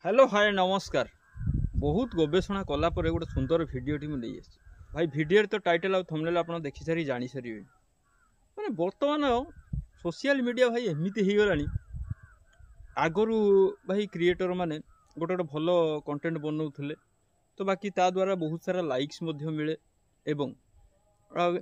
Hello, ହାଏ, ନମସ୍କାର। ବହୁତ ଗବେଷଣା କଲା ପରେ ଗୋଟେ ସୁନ୍ଦର ଭିଡ଼ିଓଟି ମୁଁ ନେଇ ଆସିଛି ଭାଇ। ଭିଡ଼ିଓରେ ତ ଟାଇଟଲ୍ ଆଉ ଥମ୍ବନେଲ୍ ଆପଣ ଦେଖିସାରି ଜାଣିସାରିବେଣି। ମାନେ ବର୍ତ୍ତମାନ ସୋସିଆଲ ମିଡ଼ିଆ ଭାଇ ଏମିତି ହେଇଗଲାଣି। ଆଗରୁ ଭାଇ କ୍ରିଏଟର୍ ମାନେ ଗୋଟେ ଗୋଟେ ଭଲ କଣ୍ଟେଣ୍ଟ ବନାଉଥିଲେ, ତ ବାକି ତା ଦ୍ୱାରା ବହୁତ ସାରା ଲାଇକ୍ସ ମଧ୍ୟ ମିଳେ ଏବଂ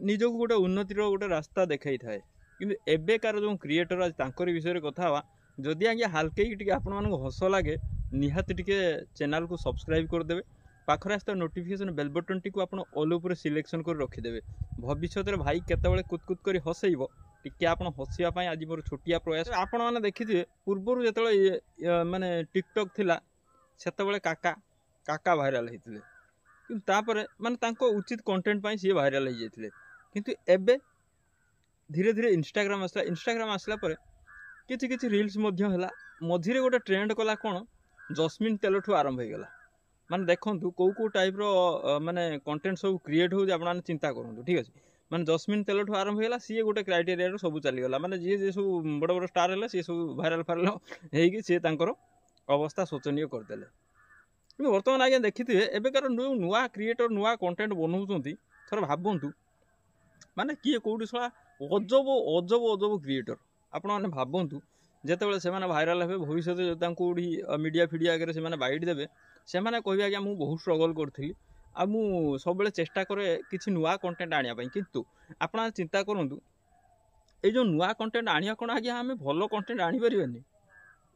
ନିଜକୁ ଗୋଟେ ଉନ୍ନତିର ଗୋଟେ ରାସ୍ତା ଦେଖାଇଥାଏ। କିନ୍ତୁ ଏବେକାର ଯେଉଁ କ୍ରିଏଟର୍, ଆଜି ତାଙ୍କରି ବିଷୟରେ କଥା ହେବା। ଯଦି ଆଜ୍ଞା ହାଲକେଇକି ଟିକେ ଆପଣମାନଙ୍କୁ ହସ ଲାଗେ, ନିହାତି ଟିକେ ଚ୍ୟାନେଲକୁ ସବସ୍କ୍ରାଇବ୍ କରିଦେବେ। ପାଖରେ ଆସିଥିବା ନୋଟିଫିକେସନ୍ ବେଲ୍ ବଟନ୍ଟିକୁ ଆପଣ ଅଲ୍ ଉପରେ ସିଲେକ୍ସନ୍ କରି ରଖିଦେବେ। ଭବିଷ୍ୟତରେ ଭାଇ କେତେବେଳେ କୁତ୍ କୁତ୍ କରି ହସେଇବ, ଟିକେ ଆପଣ ହସିବା ପାଇଁ ଆଜି ମୋର ଛୋଟିଆ ପ୍ରୟାସ। ଆପଣମାନେ ଦେଖିଥିବେ, ପୂର୍ବରୁ ଯେତେବେଳେ ମାନେ ଟିକଟକ୍ ଥିଲା, ସେତେବେଳେ କାକା କାକା ଭାଇରାଲ୍ ହେଇଥିଲେ। କିନ୍ତୁ ତାପରେ ମାନେ ତାଙ୍କ ଉଚିତ କଣ୍ଟେଣ୍ଟ ପାଇଁ ସିଏ ଭାଇରାଲ୍ ହେଇଯାଇଥିଲେ। କିନ୍ତୁ ଏବେ ଧୀରେ ଧୀରେ ଇନଷ୍ଟାଗ୍ରାମ ଆସିଲା। ଇନଷ୍ଟାଗ୍ରାମ ଆସିଲା ପରେ କିଛି କିଛି ରିଲ୍ସ ମଧ୍ୟ ହେଲା। ମଝିରେ ଗୋଟେ ଟ୍ରେଣ୍ଡ କଲା କ'ଣ, ଜସ୍ମିନ୍ ତେଲଠୁ ଆରମ୍ଭ ହେଇଗଲା। ମାନେ ଦେଖନ୍ତୁ କେଉଁ କେଉଁ ଟାଇପ୍ର ମାନେ କଣ୍ଟେଣ୍ଟ ସବୁ କ୍ରିଏଟ୍ ହେଉଛି, ଆପଣମାନେ ଚିନ୍ତା କରନ୍ତୁ। ଠିକ୍ ଅଛି, ମାନେ ଜସ୍ମିନ୍ ତେଲଠୁ ଆରମ୍ଭ ହେଇଗଲା, ସିଏ ଗୋଟେ କ୍ରାଇଟେରିଆରୁ ସବୁ ଚାଲିଗଲା। ମାନେ ଯିଏ ଯିଏ ସବୁ ବଡ଼ ବଡ଼ ଷ୍ଟାର୍ ହେଲେ, ସିଏ ସବୁ ଭାଇରାଲ୍ ଫାଇରାଲ୍ ହେଇକି ସିଏ ତାଙ୍କର ଅବସ୍ଥା ଶୋଚନୀୟ କରିଦେଲେ। କିନ୍ତୁ ବର୍ତ୍ତମାନ ଆଜ୍ଞା ଦେଖିଥିବେ, ଏବେକାର ଯେଉଁ ନୂଆ କ୍ରିଏଟର୍ ନୂଆ କଣ୍ଟେଣ୍ଟ ବନାଉଛନ୍ତି, ଥରେ ଭାବନ୍ତୁ, ମାନେ କିଏ କେଉଁଠି ଶଳା ଅଜବ ଅଜବ ଅଜବ କ୍ରିଏଟର୍। ଆପଣମାନେ ଭାବନ୍ତୁ, ଯେତେବେଳେ ସେମାନେ ଭାଇରାଲ୍ ହେବେ, ଭବିଷ୍ୟତରେ ଯଦି ତାଙ୍କୁ କେଉଁଠି ମିଡ଼ିଆ ଫିଡ଼ିଆ ଆଗରେ ସେମାନେ ବାଇଟ୍ ଦେବେ, ସେମାନେ କହିବେ, ଆଜ୍ଞା ମୁଁ ବହୁତ ଷ୍ଟ୍ରଗଲ୍ କରିଥିଲି ଆଉ ମୁଁ ସବୁବେଳେ ଚେଷ୍ଟା କରେ କିଛି ନୂଆ କଣ୍ଟେଣ୍ଟ ଆଣିବା ପାଇଁ। କିନ୍ତୁ ଆପଣ ଚିନ୍ତା କରନ୍ତୁ, ଏଇ ଯେଉଁ ନୂଆ କଣ୍ଟେଣ୍ଟ ଆଣିବା କ'ଣ ଆଜ୍ଞା ଆମେ ଭଲ କଣ୍ଟେଣ୍ଟ ଆଣିପାରିବାନି?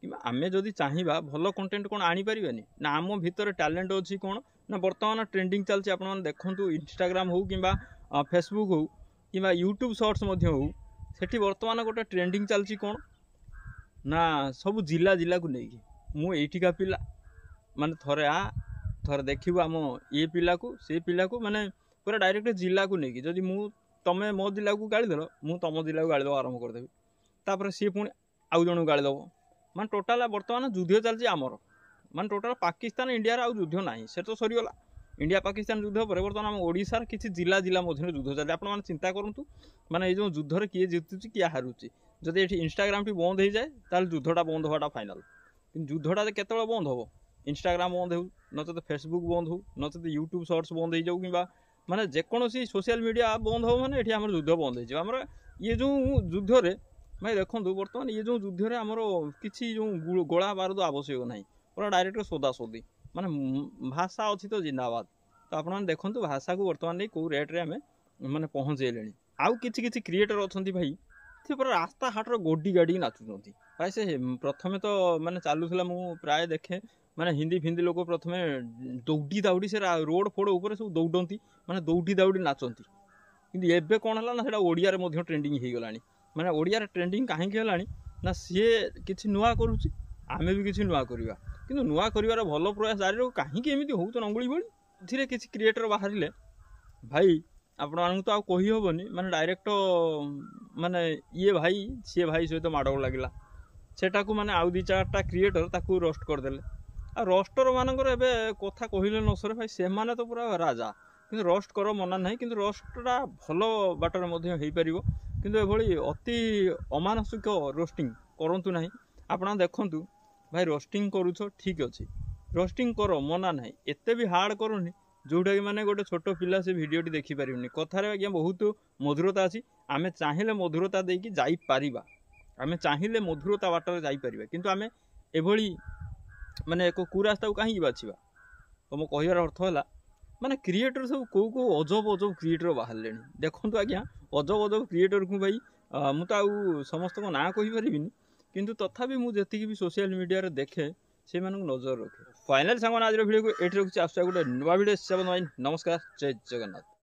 କିମ୍ବା ଆମେ ଯଦି ଚାହିଁବା, ଭଲ କଣ୍ଟେଣ୍ଟ କ'ଣ ଆଣିପାରିବାନି? ନା ଆମ ଭିତରେ ଟ୍ୟାଲେଣ୍ଟ ଅଛି କ'ଣ ନା ବର୍ତ୍ତମାନ ଟ୍ରେଣ୍ଡିଂ ଚାଲିଛି। ଆପଣମାନେ ଦେଖନ୍ତୁ, ଇନଷ୍ଟାଗ୍ରାମ ହଉ କିମ୍ବା ଫେସବୁକ୍ ହଉ କିମ୍ବା ୟୁଟ୍ୟୁବ୍ ସର୍ଟସ୍ ମଧ୍ୟ ହଉ, ସେଠି ବର୍ତ୍ତମାନ ଗୋଟେ ଟ୍ରେଣ୍ଡିଂ ଚାଲିଛି କ'ଣ ନା ସବୁ ଜିଲ୍ଲା ଜିଲ୍ଲାକୁ ନେଇକି, ମୁଁ ଏଇଠିକା ପିଲା। ମାନେ ଥରେ ଥରେ ଦେଖିବୁ ଆମ ଇଏ ପିଲାକୁ, ସେ ପିଲାକୁ, ମାନେ ପୁରା ଡାଇରେକ୍ଟ ଜିଲ୍ଲାକୁ ନେଇକି। ଯଦି ମୁଁ ତମେ ମୋ ଜିଲ୍ଲାକୁ ଗାଳିଦେଲ, ମୁଁ ତମ ଜିଲ୍ଲାକୁ ଗାଳିଦେବା ଆରମ୍ଭ କରିଦେବି। ତାପରେ ସିଏ ପୁଣି ଆଉ ଜଣକୁ ଗାଳିଦେବ। ମାନେ ଟୋଟାଲ ବର୍ତ୍ତମାନ ଯୁଦ୍ଧ ଚାଲିଛି ଆମର। ମାନେ ଟୋଟାଲ ପାକିସ୍ତାନ ଇଣ୍ଡିଆର ଆଉ ଯୁଦ୍ଧ ନାହିଁ, ସେ ତ ସରିଗଲା। ଇଣ୍ଡିଆ ପାକିସ୍ତାନ ଯୁଦ୍ଧ ପରେ ବର୍ତ୍ତମାନ ଆମ ଓଡ଼ିଶାର କିଛି ଜିଲ୍ଲା ଜିଲ୍ଲା ମଧ୍ୟରେ ଯୁଦ୍ଧ ଚାଲିଛି। ଆପଣମାନେ ଚିନ୍ତା କରନ୍ତୁ, ମାନେ ଏଇ ଯେଉଁ ଯୁଦ୍ଧରେ କିଏ ଜିତୁଛି, କିଏ ହାରୁଛି? ଯଦି ଏଠି ଇନଷ୍ଟାଗ୍ରାମଟି ବନ୍ଦ ହେଇଯାଏ, ତାହେଲେ ଯୁଦ୍ଧଟା ବନ୍ଦ ହେବାଟା ଫାଇନାଲ୍। କିନ୍ତୁ ଯୁଦ୍ଧଟା ଯେ କେତେବେଳେ ବନ୍ଦ ହେବ? ଇନଷ୍ଟାଗ୍ରାମ ବନ୍ଦ ହେଉ, ନଚେତ ଫେସବୁକ୍ ବନ୍ଦ ହେଉ, ନଚେତ ୟୁଟ୍ୟୁବ୍ ସର୍ଟସ୍ ବନ୍ଦ ହେଇଯାଉ, କିମ୍ବା ମାନେ ଯେକୌଣସି ସୋସିଆଲ ମିଡ଼ିଆ ବନ୍ଦ ହେବ, ମାନେ ଏଠି ଆମର ଯୁଦ୍ଧ ବନ୍ଦ ହେଇଯିବ। ଆମର ଇଏ ଯେଉଁ ଯୁଦ୍ଧରେ ଭାଇ ଦେଖନ୍ତୁ, ବର୍ତ୍ତମାନ ଇଏ ଯେଉଁ ଯୁଦ୍ଧରେ ଆମର କିଛି ଯେଉଁ ଗୋଳା ବାରୁଦ ଆବଶ୍ୟକ ନାହିଁ, ପୁରା ଡାଇରେକ୍ଟ ସୋଦା ସୋଦି। ମାନେ ଭାଷା ଅଛି ତ ଜିନ୍ଦାବାଦ। ତ ଆପଣମାନେ ଦେଖନ୍ତୁ, ଭାଷାକୁ ବର୍ତ୍ତମାନ ନେଇ କେଉଁ ରେଟ୍ରେ ଆମେ ମାନେ ପହଞ୍ଚେଇଲେଣି। ଆଉ କିଛି କିଛି କ୍ରିଏଟର୍ ଅଛନ୍ତି ଭାଇ, ସେ ପୁରା ରାସ୍ତାଘାଟର ଗୋଡ଼ି ଗାଡ଼ିକି ନାଚୁଛନ୍ତି ଭାଇ। ସେ ପ୍ରଥମେ ତ ମାନେ ଚାଲୁଥିଲା, ମୁଁ ପ୍ରାୟ ଦେଖେ, ମାନେ ହିନ୍ଦୀ ଫିନ୍ଦି ଲୋକ ପ୍ରଥମେ ଦୌଡ଼ି ଦାଉଡ଼ି ସେ ରୋଡ଼ ଫୋଡ଼ ଉପରେ ସବୁ ଦୌଡ଼ନ୍ତି, ମାନେ ଦୌଡ଼ି ଦାଉଡ଼ି ନାଚନ୍ତି। କିନ୍ତୁ ଏବେ କ'ଣ ହେଲା ନା ସେଇଟା ଓଡ଼ିଆରେ ମଧ୍ୟ ଟ୍ରେଣ୍ଡିଂ ହେଇଗଲାଣି। ମାନେ ଓଡ଼ିଆରେ ଟ୍ରେଣ୍ଡିଂ କାହିଁକି ହେଲାଣି ନା ସିଏ କିଛି ନୂଆ କରୁଛି, ଆମେ ବି କିଛି ନୂଆ କରିବା। କିନ୍ତୁ ନୂଆ କରିବାର ଭଲ ପ୍ରୟାସ ଜାରି ରହୁ। କାହିଁକି ଏମିତି ହେଉଛ ନଙ୍ଗୁଳି ଭଳି? ଏଥିରେ କିଛି କ୍ରିଏଟର୍ ବାହାରିଲେ ଭାଇ, ଆପଣମାନଙ୍କୁ ତ ଆଉ କହିହେବନି। ମାନେ ଡାଇରେକ୍ଟ ମାନେ ଇଏ ଭାଇ ସିଏ ଭାଇ ସହିତ ମାଡ଼ଗୋଳ ଲାଗିଲା, ସେଟାକୁ ମାନେ ଆଉ ଦୁଇ ଚାରିଟା କ୍ରିଏଟର୍ ତାକୁ ରୋଷ୍ଟ କରିଦେଲେ। ଆଉ ରୋଷ୍ଟର ମାନଙ୍କର ଏବେ କଥା କହିଲେ ନ ସରେ ଭାଇ, ସେମାନେ ତ ପୁରା ରାଜା। କିନ୍ତୁ ରୋଷ୍ଟ କର, ମନା ନାହିଁ, କିନ୍ତୁ ରୋଷ୍ଟଟା ଭଲ ବାଟରେ ମଧ୍ୟ ହେଇପାରିବ। କିନ୍ତୁ ଏଭଳି ଅତି ଅମାନସିକ ରୋଷ୍ଟିଂ କରନ୍ତୁ ନାହିଁ। ଆପଣ ଦେଖନ୍ତୁ ଭାଇ, ରୋଷ୍ଟିଂ କରୁଛ, ଠିକ୍ ଅଛି, ରୋଷ୍ଟିଂ କର, ମନା ନାହିଁ, ଏତେ ବି ହାର୍ଡ଼ କରନି ଯେଉଁଟାକି ମାନେ ଗୋଟେ ଛୋଟ ପିଲା ସେ ଭିଡ଼ିଓଟି ଦେଖିପାରିବନି। କଥାରେ ଆଜ୍ଞା ବହୁତ ମଧୁରତା ଅଛି। ଆମେ ଚାହିଁଲେ ମଧୁରତା ଦେଇକି ଯାଇପାରିବା, ଆମେ ଚାହିଁଲେ ମଧୁରତା ବାଟରେ ଯାଇପାରିବା। କିନ୍ତୁ ଆମେ ଏଭଳି ମାନେ ଏକ କୁରାସ୍ତାକୁ କାହିଁକି ବାଛିବା? ତ ମୋ କହିବାର ଅର୍ଥ ହେଲା, ମାନେ କ୍ରିଏଟର୍ ସବୁ କେଉଁ କେଉଁ ଅଜବ ଅଜବ କ୍ରିଏଟର୍ ବାହାରିଲେଣି ଦେଖନ୍ତୁ ଆଜ୍ଞା। ଅଜବ ଅଜବ କ୍ରିଏଟର୍କୁ ଭାଇ ମୁଁ ତ ଆଉ ସମସ୍ତଙ୍କ ନାଁ କହିପାରିବିନି, କିନ୍ତୁ ତଥାପି ମୁଁ ଯେତିକି ବି ସୋସିଆଲ ମିଡ଼ିଆରେ ଦେଖେ, ସେମାନଙ୍କୁ ନଜର ରଖେ। ଫାଇନାଲ୍ ସାଙ୍ଗମାନେ, ଆଜିର ଭିଡ଼ିଓକୁ ଏଇଠି ରଖୁଛି। ଆସୁଛି ଗୋଟେ ନୂଆ ଭିଡ଼ିଓ। ସେବନ ଭାଇ, ନମସ୍କାର, ଜୟ ଜଗନ୍ନାଥ।